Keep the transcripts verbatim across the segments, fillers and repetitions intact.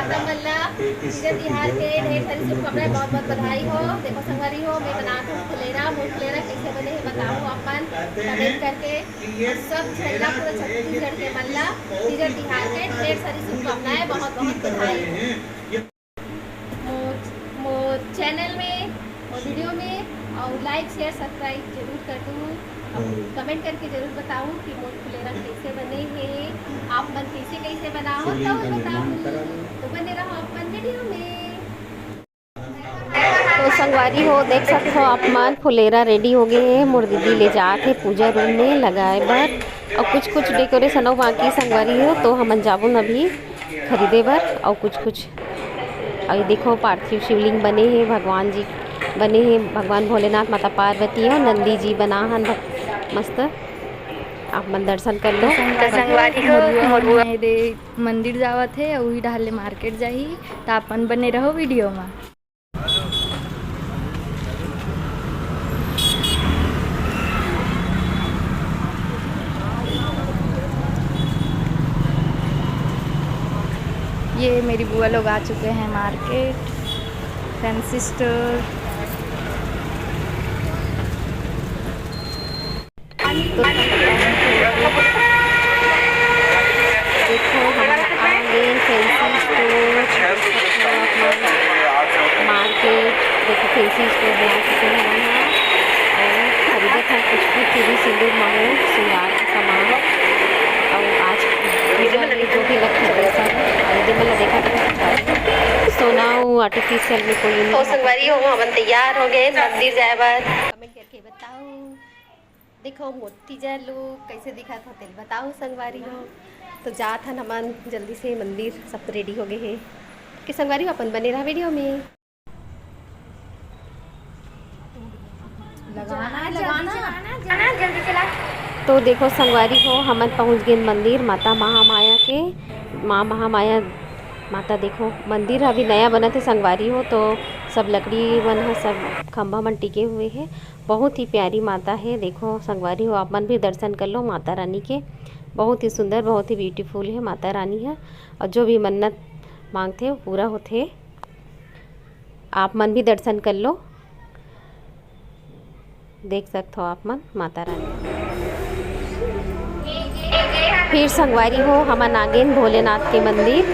मन ला तीजा तिहार के ढेर सारी शुभकामनाएं, बहुत बहुत बधाई हो। देखो संगवारी हो, मैं बनात हूँ फुलेरा। मोर फुलेरा कैसे बने हे बताओ अपन कमेंट करके। सब झन ला, पूरा छत्तीसगढ़ के मन ला तीजा तिहार के ढेर सारी शुभकामनाएं, बहुत बहुत बधाई हो। मोर, मोर चैनल में, मोर वीडियो में और लाइक, शेयर, सब्सक्राइब जरूर कर दू। और कमेंट करके जरूर बताओ कि मोर फुलेरा कैसे बने हे, आप मन कैसे कैसे बनाओ तो बताओ। तो बने रहो अपन वीडियो में। तो संगवारी हो, देख सकत हो आप मन, फुलेरा रेडी हो गए हे। मोर दीदी ले जात हे पूजा रूम में लगाए बर, और कुछ कुछ डेकोरेशन अउ बाकी संगवारी हो, तो हमन जाबो न अभी खरीदे बर। और कुछ कुछ, और ये देखो, पार्थिव शिवलिंग बने हे, भगवान जी बने हे, भगवान भोलेनाथ, माता पार्वती और नंदी जी बना हन भग-, मस्त। आप मन दर्शन कर लो। संगवारी हो, मोर बुआ दे मंदिर जावत हे, उही डहार ले मार्केट जाही, त आप मन बने रहो वीडियो में। ये मेरी बुआ लोग आ चुके हैं मार्केट, फैंसी स्टोर। तो देखो, हमन आ गए फैंसी स्टोर, मार्केट। देखो, फैंसी स्टोर में आ चुके हैं हम यहाँ। और खरीदत हन कुछ कुछ चूड़ी, सिंदूर, महूर, श्रृंगार का सामान। और आज पूजा में जो भी लग खरीदे सब, और ये मन ला देखा तो सोना, वो आर्टिफिशियल में कोई नहीं। तो संगवारी हो, हमन तैयार हो गए, मंदिर जाए बर। कमेंट करके बताओ। देखो, मोर तीजा लुक कैसे दिखत हो, तेल बताओ संगवारी हो। तो जात हन हमन जल्दी से मंदिर, सब तो रेडी हो गए हे। कि संगवारी हो, अपन बने रहा वीडियो में। लगाना है, लगाना। तो देखो संगवारी हो, हमन पहुंच गए मंदिर माता महामाया के। माँ महामाया माता, देखो मंदिर अभी नया बनत हे संगवारी हो, तो सब लकड़ी मन ह, सब खंभा मन टिके हुए हे। बहुत ही प्यारी माता हे। देखो संगवारी हो, आप मन भी दर्शन कर लो माता रानी के। बहुत ही सुंदर, बहुत ही ब्यूटीफुल हे माता रानी ह। और जो भी मन्नत मांगथे, वो पूरा होथे। आप मन भी दर्शन कर लो। देख सकत हो आप मन माता रानी। फिर संगवारी हो, हमन आ गेन भोलेनाथ के मंदिर।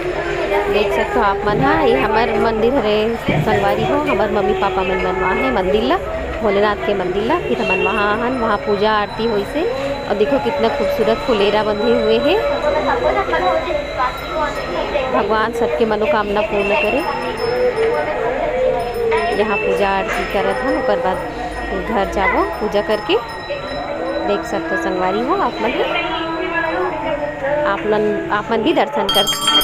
देख सकत हो आप मन ह, ये हमर मंदिर हरे संगवारी हो, हमर मम्मी पापा मन बनवा हे मंदिर ला, भोलेनाथ के मंदिर ला। फिर हमन वहाँ हन, वहाँ पूजा आरती होइसे। और देखो कितना खूबसूरत फुलेरा बंधे हुए हे। भगवान सबके मनोकामना पूर्ण करे। यहाँ पूजा आरती करत हन, ओकर बाद घर जाबो पूजा करके। देख सकत हो संगवारी हो आप मन, आप मन, आप मन भी दर्शन कर सकते हो।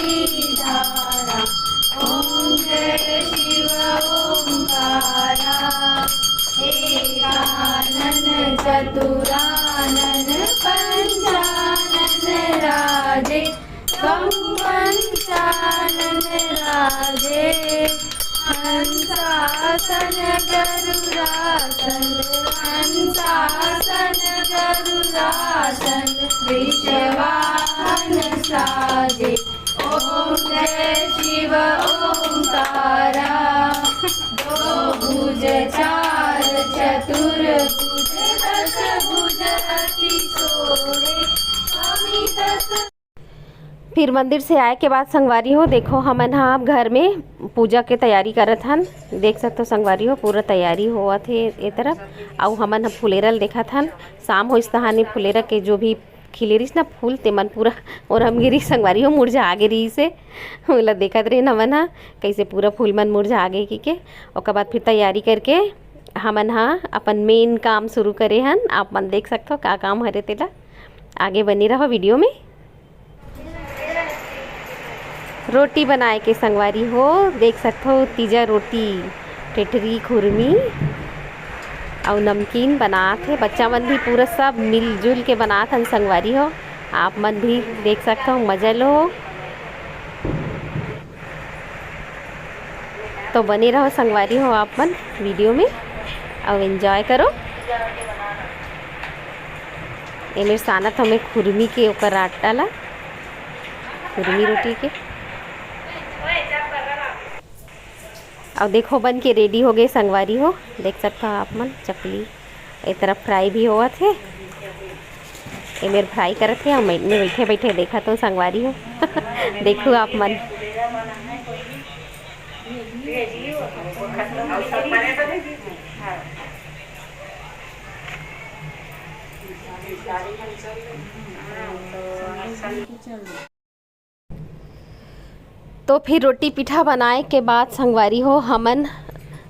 अर्धांगीधारा। ओम जय शिव ओंकारा। एकानन चतुरानन पंचानन राजे। त्वं पंचानन राजे। हंसासन गरुडासन। हंसासन गरुडासन। वृषवाहन साजे। ओम जय शिव ओंकारा। दो भुज चार चतुर्भुज दस भुज अति शोभे। स्वामी दस। फिर मंदिर से आए के बाद संगवारी हो, देखो हमन ह अब घर में पूजा के तैयारी करत हन। देख सकत हो संगवारी हो, पूरा तैयारी होवत हे ए तरफ। अउ हमन ह फुलेरा ल देखत हन, शाम होइस तहाने फुलेरा के जो भी खिले रहिस ना फूल, तेमन पूरा ओरम गे रहिस संगवारी हो, मुरझा गे रहिस हे। ओला देखत रहिन हमन ह, कइसे पूरा फूल मन मुरझा गे कहिके। ओकर बाद फिर तैयारी करके हमन ह अपन मेन काम शुरू करे हन। आप मन देख सकथव का काम हरे तेला। आगे बने रहो वीडियो में। रोटी बनाए के संगवारी हो, देख सकथव तीजा रोटी, टेटरी, खुरमी अउ नमकीन बनात हे। बच्चा मन भी पूरा सब मिलजुल के बनात हन संगवारी हो। आप मन भी देख सकथव, मजा लो। तो बने रहो संगवारी हो आप मन वीडियो में, अउ एंजॉय करो। एमेर सानत हमें खुरमी के ओकर आटा ला, खुरमी रोटी के। अउ देखो, बन के रेडी हो गए संगवारी हो, देख सकता हो आप मन। चकली ए तरफ फ्राई भी होवत हे, एमेर फ्राई करत हे, अउ मैं, मैं बैठे बैठे देखत हो संगवारी हो। देखो आप मन। तो फिर रोटी पीठा बनाए के बाद संगवारी हो, हमन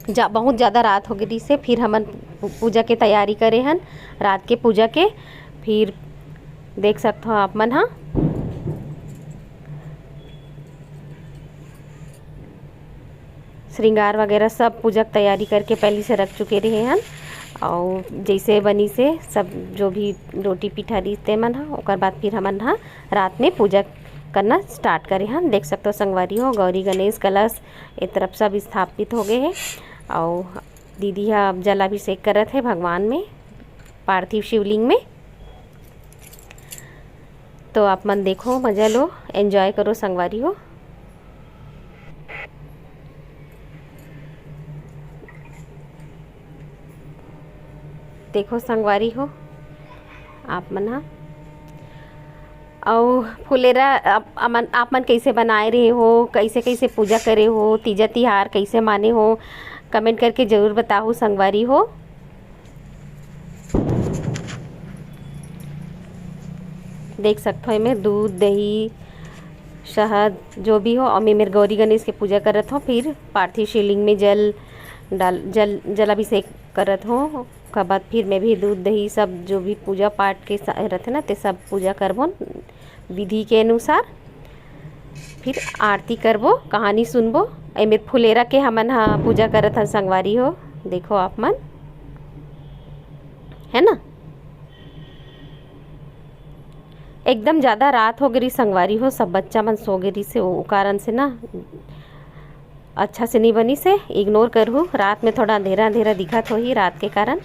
जा, बहुत ज़्यादा रात हो गई से, फिर हमन पू-, पूजा के तैयारी करे हन, रात के पूजा के। फिर देख सकत हो आप मन हा, श्रृंगार वगैरह सब पूजा के तैयारी करके पहले से रख चुके रहे हन। और जैसे बनी से सब जो भी रोटी पीठा रहिस ते मन हा, ओकर बाद फिर हमन हा रात में पूजा करना स्टार्ट करे हन। देख सकते हो संगवारी हो, गौरी गणेश कलश ए तरफ सब स्थापित हो गए हे। और दीदी हा अब जलाभिषेक करत हे भगवान में, पार्थिव शिवलिंग में। तो आप मन देखो, मजा लो, एंजॉय करो संगवारी हो। देखो संगवारी हो आप मन हा। अउ फुलेरा आप, अमन, आप मन कैसे बनाए रहे हो, कैसे कैसे पूजा करे हो, तीजा तिहार कैसे माने हो, कमेंट करके जरूर बताओ संगवारी हो। देख सकते हो एमे दूध, दही, शहद जो भी हो, अउ मैं मेर गौरी गणेश के पूजा करत हो, फिर पार्थिव शिवलिंग में जल डाल, जल, जलाभिषेक करत हो। ओकर बाद फिर मैं भी दूध, दही सब जो भी पूजा पाठ के सा-, रथे ना, ते सब पूजा करबो विधि के अनुसार। फिर आरती करबो, कहानी सुनबो। एमे फुलेरा के हमन हा पूजा करत हन संगवारी हो, देखो आप मन, है ना। एकदम ज़्यादा रात हो गई संगवारी हो, सब बच्चा मन सो गए से, ओ कारण से ना अच्छा से नहीं बनी से, इग्नोर करहू। रात में थोड़ा अंधेरा अंधेरा दिखत होही रात के कारण,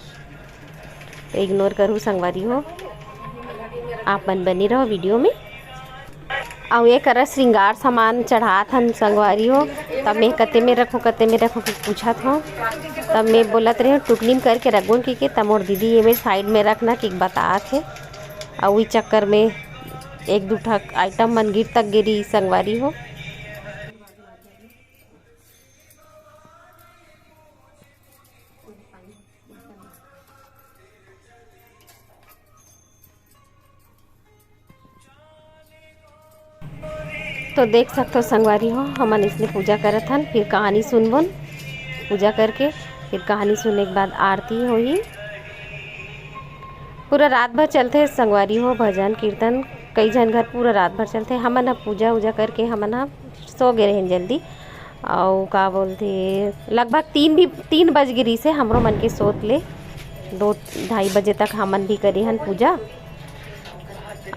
तो इग्नोर करहू संगवारी हो। आप मन बनी रहो वीडियो में। अउ ये करा श्रृंगार सामान चढ़ात हन संगवारी हो। तब मैं कते में रखूँ, कते में रखूँ कि पूछत हो। तब मैं बोलत रहे टुकनी में करके रखबोन कि के, तब मोर दीदी ये मेरे साइड में रखना कि बतात हे। अउ ई चक्कर में एक दू ठक आइटम मन गिर तक गिरी संगवारी हो। तो देख सकथो संगवारी हो, हमन इसने पूजा करत हन, फिर कहानी सुनबोन। पूजा करके फिर कहानी सुने के बाद आरती होही। पूरा रात भर चलथे संगवारी हो, भजन कीर्तन कई झन घर पूरा रात भर चलथे। हमन ह पूजा उजा करके हमन ह सो गे रहेन जल्दी। अउ का बोलथे, लगभग तीन भी, तीन बज गे रिहिसे हमरो मन के सोत ले। दो ढाई बजे तक हमन भी करे हन पूजा।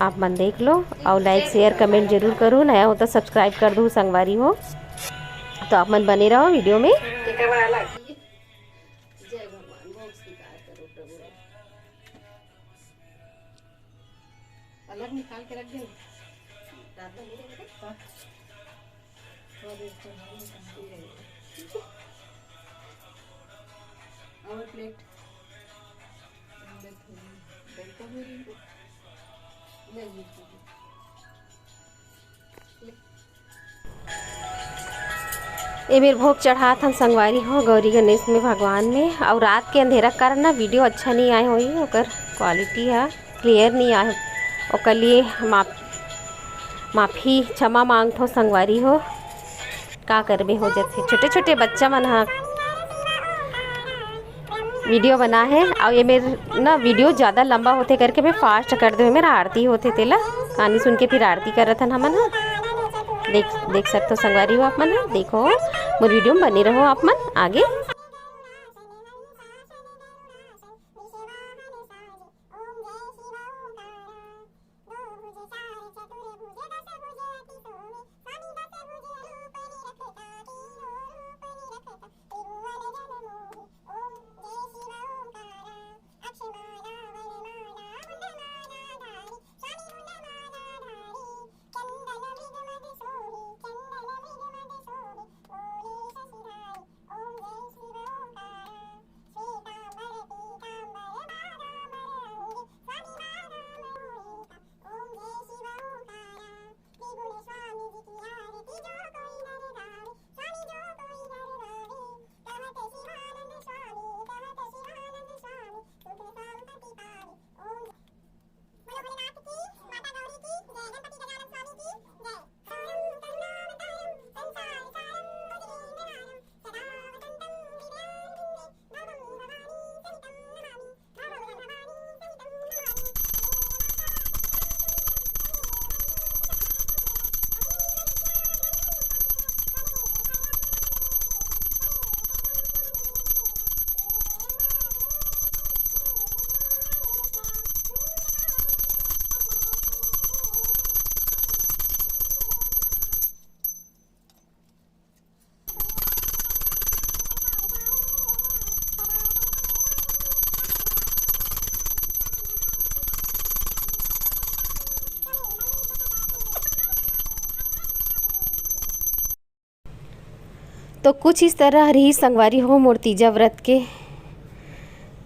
आप मन देख लो अउ लाइक शेयर कमेंट जरूर करो, नया हो तो सब्सक्राइब कर दो संगवारी हो। तो आप मन बने रहो वीडियो में। जय भगवान, भोग स्वीकार करो प्रभु। अलग निकाल के रख देना। रात में नहीं रखते? हाँ। थोड़ा देर चढ़ाओ, निकाल के। और प्लेट। अंदर थोड़ी। बेल का भी नहीं। नहीं, नहीं, नहीं। ए मेर भोग चढ़ात हन संगवारी हो, गौरी गणेश में, भगवान में। अउ रात के अंधेरा के कारण ना वीडियो अच्छा नहीं आए होही, ओकर क्वालिटी ह क्लियर नहीं आए, ओकर लिए माफ, माफी, क्षमा मांगथो संगवारी हो। का करबे, हो जथे। छोटे छोटे बच्चा मन ह वीडियो बना हे, अउ ये मेर ना वीडियो ज़्यादा लंबा होथे करके मैं फास्ट कर दे, मेरा आरती होथे तेला कहानी सुन के फिर आरती करत हन हमन ह। देख, देख सकथो संगवारी हो आप मन ह, देखो मोर वीडियो में बने रहो आप मन आगे। तो कुछ इस तरह रही संगवारी हो मोर तीजा व्रत के,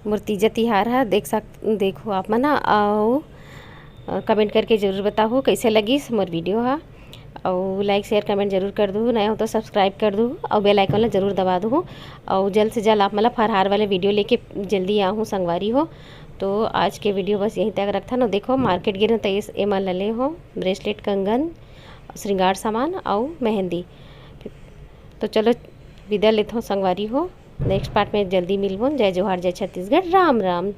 मोर तीजा तिहार ह। देख सक-, देखो आप मन ह, अउ, अ, comment करके जरूर बताहू कइसे लगिस मोर video ह, अउ like, share, comment जरूर कर दूहू, नया हो तो subscribe कर दूहू, अउ bell icon ला जरूर दबा दूहू, अउ जल्द से जल्द आप मन ला फरहार वाले video लेके जल्दी आहूँ संगवारी हो। तो आज के video बस यहीं तक रखथन। अउ देखो market गे रेहेंव त एस-, एमन ला ले हों bracelet, कंगन, श्रृंगार सामान अउ मेहंदी। तो चलो विदा लेथों संगवारी हो, next part में जल्दी मिलबोन। जय जोहार, जय छत्तीसगढ़, राम राम।